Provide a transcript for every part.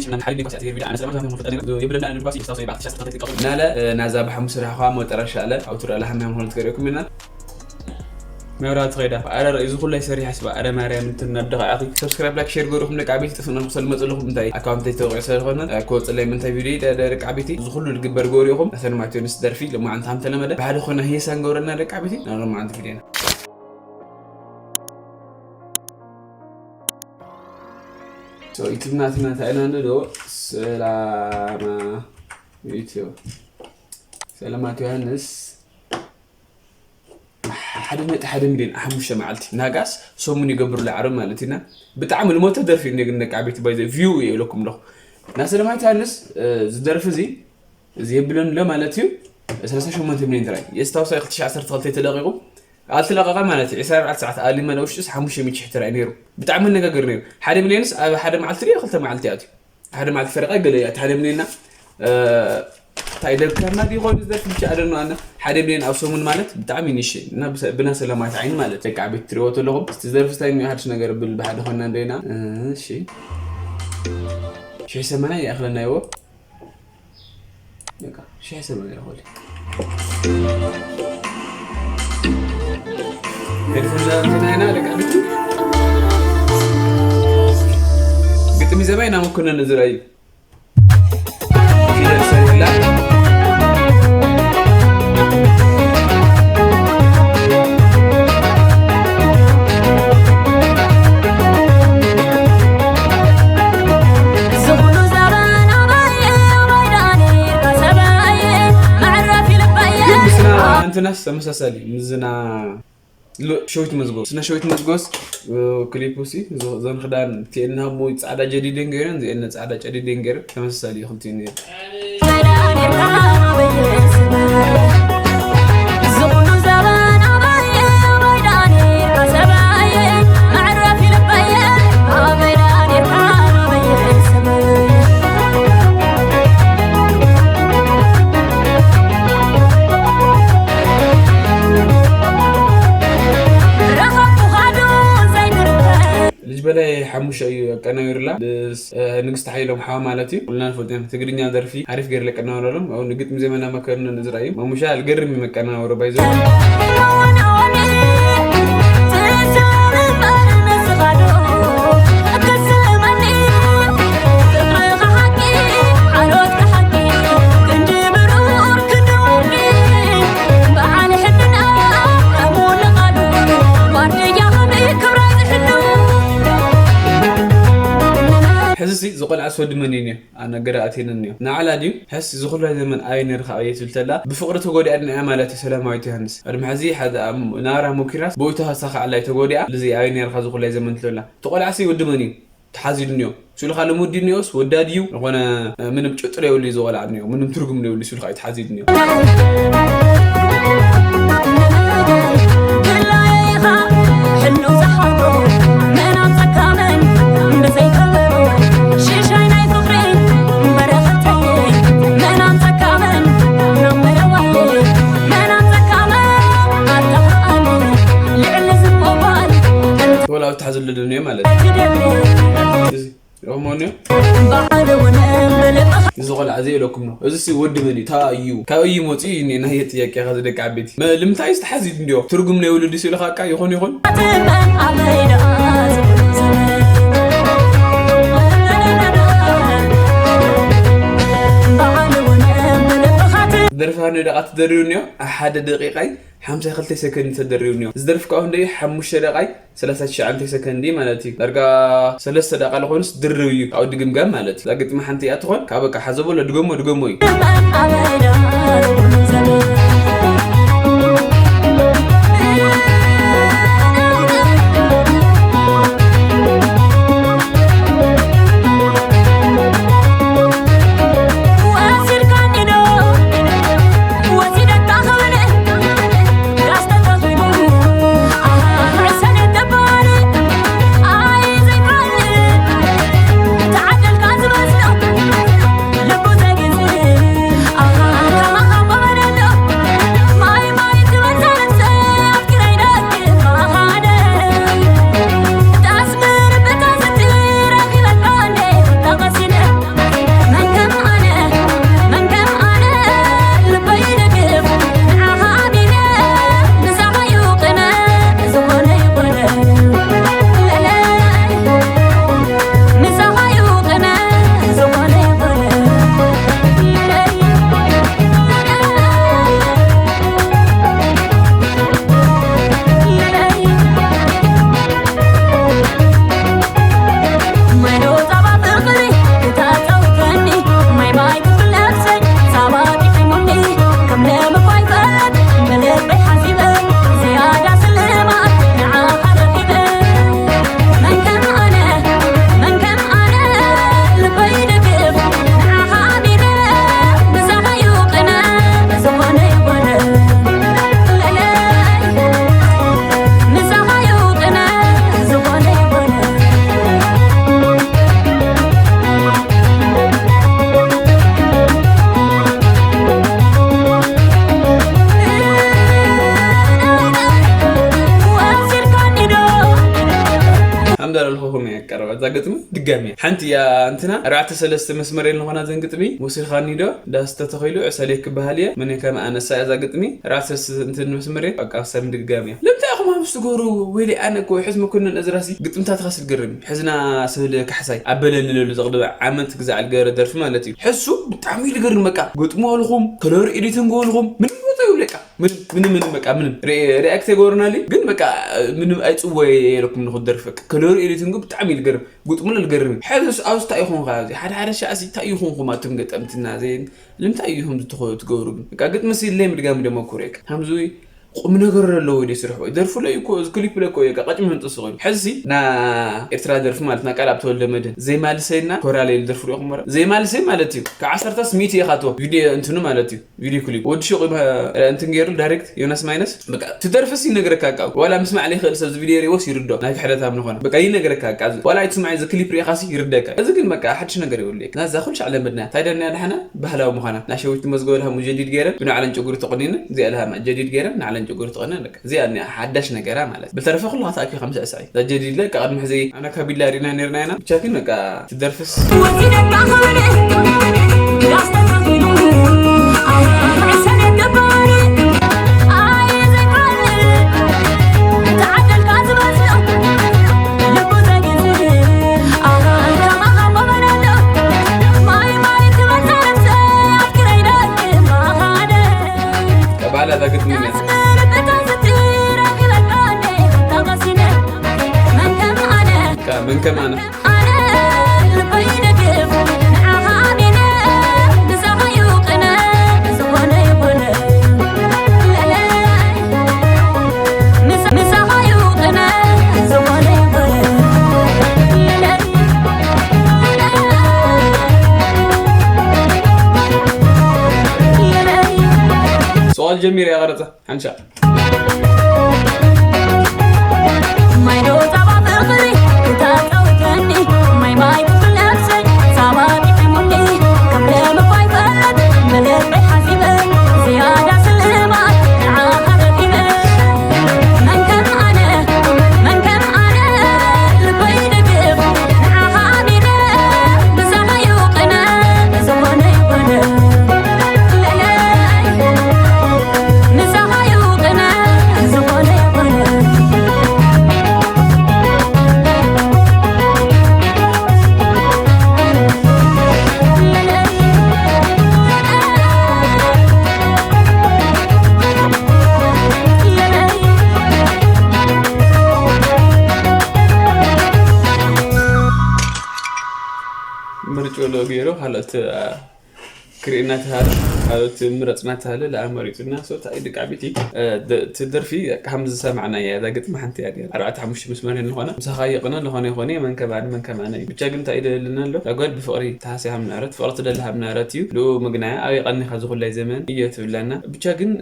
ሪች ምናምን ሓደ ቢኳስ ያትሄድ ቢዳ ኣነስ ለማለት ነው ፈጠነ የብለና ንባስ ይስታሰይ ባትሻ ስተተቀሙ ናለ ናዛ ብሐሙስ ራኻ መጠረሻ ኣለ ኣውትር ኣለ ሐማም ሆነ ትገሪኩም ኢና መብራት ኸይዳ ኣረ እዚ ኩላይ ሰሪሕ ስባ ኣረ ማርያም እንትን ናብ ደቃ ኣኺ ሰብስክራይብ ላይክ ሼር ገሩኹም ደቂ ዓበይቲ ጥፍና ንክሰል መጽልኹም እንታይ ኣካውንት ተወቂዑ ስለዝኾነ ክወጽለይ ምንታይ ቪዲዮ ደቂ ዓበይቲ እዚ ኩሉ ዝግበር ገሪኹም ኣሰን ማቴዎስ ደርፊ ለማዓንት ከም ተለመደ ብሓደ ኾና ሂሳን ገውረና ደቂ ዓበይቲ ናብ ለማዓንት ቪዲዮና So, ዩቱብ ናትና እንታይ ኢና ንዶ ሰላማ ዩቱብ ሰላማት ዮሃንስ ሓደ ነጥቢ ሓደ ሚልዮን ሓሙሽተ መዓልቲ ናጋስ ሰሙን ይገብሩ ላዕሮ ማለት ኢና ብጣዕሚ ልሞተ ደርፊ እዩ ግን ደቂ ዓበይቲ ባይዘ ቪው እየ ኢለኩም ኣለኹ እና ሰላማት ዮሃንስ ዝደርፊ እዚ እዚ የብለን ለ ማለት እዩ ሰላሳ ሸሞንተ ሚልዮን ጥራይ የስታውሳ ክልተ ሺሕ ዓሰርተ ክልተ ተለቂቑ ኣልተለቀቐ ማለት እዩ ዕስራን ኣርባዕተ ሰዓት ኣሊ መለ ውሽጥስ ሓሙሽተ ሚእቲ ሺሕ ጥራይ ነይሩ ብጣዕሚ መነጋገር ነይሩ ሓደ ሚልዮንስ ኣብ ሓደ መዓልቲ ድየ ክልተ መዓልቲ ኣትዩ ሓደ መዓልቲ ፈረቃ ገለ እያ ሓደ ሚልዮንና እንታይ ደብተርና ድዩ ኮይኑ ዝደርፊ ብቻ ኣደኑ ኣነ ሓደ ሚልዮን ኣብ ሰሙን ማለት ብጣዕሚ ንሽ እና ብና ሰላማት ዓይኒ ማለት ደቂ ዓበይቲ ትሪእዎ ተለኹም እቲ ዝደርፊ ስታይ ሓድሽ ነገር ብል ብሓደ ኮና እንደና እሺ ሽሕ ሰማንያ ይኣኽለና ይዎ ሽሕ ሰማንያ ይኾል ግጥሚ ዘባይ ናመኮነን ዝረኣዩ ፊደል ሰሪላ እንትናስ ተመሳሳሊ ምዝና ሸዊት መዝጎስ ስነ ሸዊት መዝጎስ ክሊፕ ሲ ዘን ክዳን ቲኤን ሃሞ ጻዕዳ ጀዲደን ገይረን ዚኤን ጻዕዳ ጨዲደን ገይረን ተመሳሳሊ እዩ ክልቲኡ ነይሩ ልጅ በላይ ሓሙሻ እዩ ኣቀናቢርላ ንግስቲ ሓይሎም ሓዋ ማለት እዩ ኩልና ንፈልጥ ኢና ትግርኛ ደርፊ ሓሪፍ ገይርለ ቀናበረሎም ኣብ ንግጥሚ ዜመና መከርነ ንዝራ እዩ ማሙሻ ኣልገርም እዩ መቀናበሮ ባይዘ ሕዝሲ ዝቆልዓ ስወዲ መን እዩ ኣነ ገዳ ኣቴነን እዩ ንዓላ ድዩ ሕስ ዝኹላይ ዘመን ኣበይ ነርካ ኣበየ ትብል ተላ ብፍቅሪ ተጎዲኣ ድንያ ማለት እዩ ሰላማዊት ዮሃንስ ቅድሚ ሕዚ ሓደ ናራ ሙኪራስ ብኡይታ ሳኻ ዓላይ ተጎዲኣ ልዚ ኣበይ ነርካ ዝኹላይ ዘመን ትለላ ተቆልዓሲ ወዲ መን እዩ ተሓዚሉ እኒኦ ስልኻ ልሙድ ድዩ እኒኦስ ወዳ ድዩ ዝኾነ ምንም ጭጥር የብሉ እዩ ዝቆልዓ እኒኦ ምንም ትርጉም የብሉ ስልኻ እዩ ተሓዚሉ እኒኦ ወላ ተሓዝሉ ድንዮ ማለት እዩ እዚ ቆልዓ እዚ ኢለኩም ነው እዚ ሲ ወዲ መን እዩ ታ እዩ ካብ እዩ መፂኡ እዩ ናይ ጥያቄ ከዚ ደቂ ዓበይቲ ልምንታይ ዝተሓዚ እንዲዮ ትርጉም ናይ ወለዲ ስኢሉ ካቃ ይኾን ይኾን ደርፋ ንደቃ ትደርዩ እንዮ ሓደ ደቂቃይ ሓምሳ ክልተ ሰከንድ ተደርዩ እንዮ ዝደርፍ ከዓ እንደ ሓሙሽተ ደቃይ ሰላሳ ትሽዓተ ሰከንዲ ማለት እዩ ዳርጋ ሰለስተ ደቃ ዝኾንስ ድርብ እዩ ካብ ድግምጋም ማለት እዛ ግጥሚ ሓንቲ እያ ትኾን ካብ በቃ ሓዘ በሎ ድገሞ ድገሞ እዩ ድጋሚ ሓንቲ እያ እንትና ኣርባዕተ ሰለስተ መስመር የለን ዝኾና ዘን ግጥሚ ወሲድኻኒ ዶ ዳስ ተተኺሉ ዕሰሌ ክበሃል እየ መን ከም ኣነሳ እዛ ግጥሚ ኣርባዕተ ሰለስተ እንትን መስመር እየ በቃ ሰብ ድጋሚ እያ ልምታይ ኢኹም ሃምስ ትገብሩ ወይሊ ኣነ እኮ ሕዝ መኮንን እዝራሲ ግጥምታትኻ ስልግርም ሕዝና ስብል ካሕሳይ ኣበለኒ ለሉ ዘቕድበ ዓመት ግዛዕ ልገረ ደርፊ ማለት እዩ ሕሱ ብጣዕሚ ልገርም በቃ ግጥሙ ኣልኹም ከለር ኤዲቲንግ ኣልኹም ምንም ቦታ ይብለቃ ምንም ምንም ምንም በቃ ምንም ሪኣክት የገበሩናሊ ግን በቃ ምንም ኣይፅወ የለኩም ንክደርፍ በቃ ከለር ኤዲቲንግ ብጣዕሚ ልገርም ግጥሙ ለልገርም ሕዚ ኣብስታ ይኹን ከዚ ሓደ ሓደ ሻዕሲ እንታይ ይኹንኩም ኣቱም ገጠምትና ዘይ ልምታይ እዩ ከምዚ ትኾ- ትገብሩ ግን በቃ ግጥሚ ሲለይ ምድጋም ደሞ ኩሬክ ከምዚ ቁም ነገር ኣለዎ ደ ስርሑ ደርፉ ለይ እኮ እዚ ክሊፕ ለኮ እዩ ቀጭ መንጥስ ኮይኑ ሕዚ ና ኤርትራ ደርፊ ማለት ና ቃል ኣብ ተወልደ መድህን ዘይማልሰይና ኮራለይ ደርፉ ሪኹም ወረ ዘይማልሰይ ማለት እዩ ካብ ዓሰርተ ስሚት ኢኻ ትወ ቪዲዮ እንትኑ ማለት እዩ ቪዲዮ ክሊፕ ወዲ ሹቕ እንትን ገይሩ ዳይሬክት ዮናስ ማይነስ በቃ ትደርፍስ ይነግረካ ቃ ዋላ ምስማዕ ለይክእል ሰብ እዚ ቪዲዮ ሪዎስ ይርዶ ናይ ክሕደት ኣብ ንኾነ በቃ ይነግረካ ቃ ዋላ ኣይትስማዕ እዚ ክሊፕ ሪኢኻሲ ይርደካ እዚ ግን በቃ ሓድሽ ነገር ይብሉ ናዛ ኩሉ ሻዕ ለመድና እንታይ ደና ያድሓና ባህላዊ ምዃና ናሸዊት መዝገበ ልሃሙ ጀዲድ ገይረን ብናዕለን ጨጉሪ ተቆኒነ እዚኣ ልሃማ ጀዲድ ገይረን ናዕለን ጨጉሪ ተቆኒነ በቃ እዚኣ እኒኣ ሓዳሽ ነገራ ማለት ብተረፈ ኩሉ ተኣኪብካ ምስ ዕሳይ እዛ ጀዲድ ለ ቅድሚ ሕዚ ኣነ ካቢላ ሪና ነርና ኢና ብቻ ግን በቃ ትደርፍስ ጀሚረ እያ ቀረፃ ሓንሻ ምርጭ ሎ ገይሩ ካልኦት ክርኢ እናተሃለ ካልኦት ምረፅ እናተሃለ ለኣ መሪፁና ሶ እንታይ ደቂ ዓበይቲ እቲ ደርፊ ከም ዝሰማዕና እያ እዛ ግጥሚ ሓንቲ እያ ነራ ኣርባዕተ ሓሙሽተ መስመር ንኾነ ምሳኻ የቕነ ዝኾነ ይኾነ መን ከማን መን ከማን እዩ ብቻ ግን እንታይ ደለልና ኣሎ እዛ ጓል ብፍቕሪ ተሃስያ ሃምናረት ፍቕሪ ትደሊ ሃምናረት እዩ ልኡ ምግናያ ኣበይ ቀኒኻ ዝኹላይ ዘመን እዮ ትብላና ብቻ ግን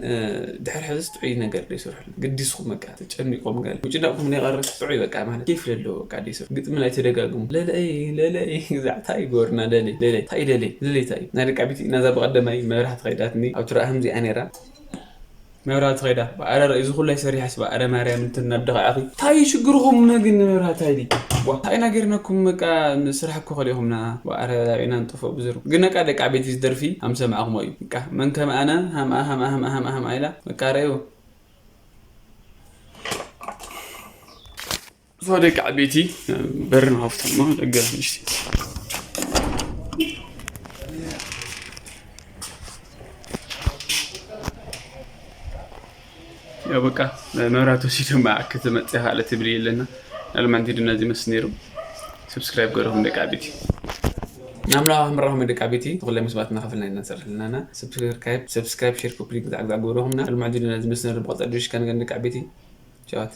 ድሕር ሕዝስ ጥዑይ ነገር ዘይሰርሑ ግዲስኩም በቃ ተጨኒቆም ጋል ምጭናቅኩም ናይ ቀረ ጥዑይ በቃ ማለት ኬፍ ለለዎ በቃ ደይ ሰብ ግጥሚ ናይ ተደጋግሙ ለለይ ለለይ ግዛዕ ታይ ይጎርና ለለይ ለለይ ታይ ለለይ ለለይ ታይ ናይ ደቂ ዓበይቲ ናዛ ብቀደማይ መብራህቲ ከይዳትኒ ኣብ ትረኣ ከምዚኣ ነይራ መብራህቲ ከይዳ በኣረ እዚ ኩላይ ሰሪሓስ በኣረ ማርያም እንትን ናብ ደቃ ኣኺ ታይ ሽግርኹም ግን መብራህቲ ሃይሊ ዋ ታይ ናገርናኩም በቃ ስራሕ እኮ ከሊኹምና በኣረ ላቤና ንጥፎ ብዝሩ ግን ነቃ ደቂ ዓበይቲ ዝደርፊ ኣምሰማዕኹሞ እዩ በቃ መን ከም ኣነ ሃምኣ ሃምኣ ሃምኣ ሃምኣ ሃምኣ ኢላ በቃ ረእዩ ሶ ደቂ ዓበይቲ በርን ሃፍቶም ደገ ንሽቲ ያው በቃ መብራት ወሲዶም ብዓክ ትመፅእ ካልእ ትብል የለና ናሎም ኣንቲዱና ዝመስል ነይሩ ሰብስክራይብ ገረኹም ደቂ ዓበይቲ ናምላዋ ምራኹም ደቂ ዓበይቲ ኩላይ ምስባት እናኸፍልና ኢና ንሰርሕ ኣለና ሰብስክራይብ ሰብስክራይብ ሼር ኮፕሊንግ ዛዕግዛዕ ገበረኹምና ልማዕቲ ድና ዝመስል ነይሩ ብቐፃሊ ድሽ ከነገን ደቂ ዓበይቲ ቻዋት